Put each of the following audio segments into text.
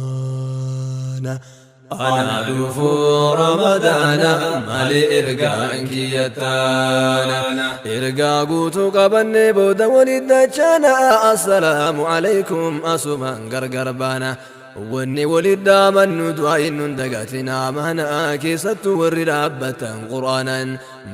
Ramadaana. Anaa dhufuu Ramadaana malee ergaan kiyya taana. Ergaa guutuu qabannee booda walitti dachaana. Assalaamu alaykum asumaan gargar baana. Wanni walitti dhaamannu du'aa'iin nun dagatinaa mana keessattuu warri dhaabbatan qur'aanan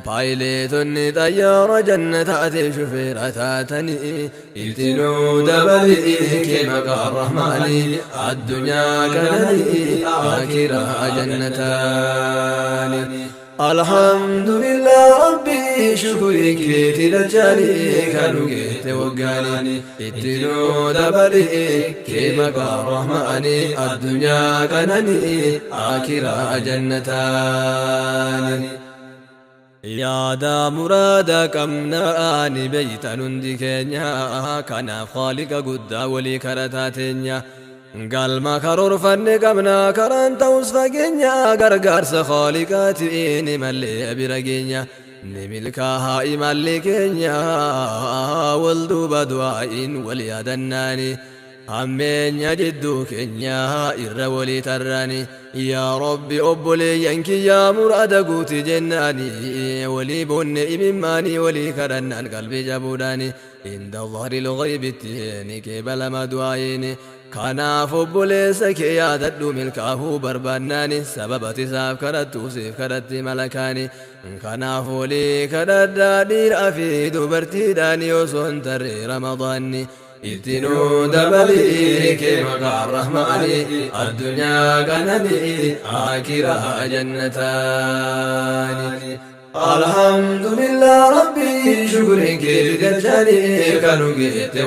paayileetonni xayyaara jannataatiif shufeera taatanii itti nuu dabalii kee maqaa rahmaanii addunyaa kananii aakiraa jannataani. Alhamdulillah Rabbi shukrii keeti dachaanii kanu geete waggaanii itti nuu dabalii kee maqaa rahmaanii addunyaa kananii aakiraa jannataani. Yaada muraada qabnaa ni beeytan hundi keenya kanaaf Khaaliqa guddaa walii kadhataa teenya. Galma karoorfanne qabna karaan ta'us fageenya gargaarsa Khaaliqaatiin imallee bira geenya. Ni milkaaha imalli keenya wal duuba du'aa'iin wal yaadannaani. Hammeenya jidduu keenya irra walii tarraani. Yaa Rabbi obboleeyyan kiyya muraada guuti jennaani. Walii boonne imimmaanii walii kadhannaan qalbii jabuudhaani. Inda dhahril ghaybitti ni qeebalama du'aa'iin. Kanaaf obboleessa kee yaadadhu milkaahuu barbaannaani sababa ati isaaf kadhattuuf siif kadhatti malakaani. Kanaaf walii kadhadhaa dhiiraa fi dubartiidhaani osoo hin tarre ramadaanni. Itti nuu dabalii kee maqaa rahmaani addunyaa qananii aakiraa jannataani. Alhamdulillah Rabbi shukriin keeti dachanii kanu geette.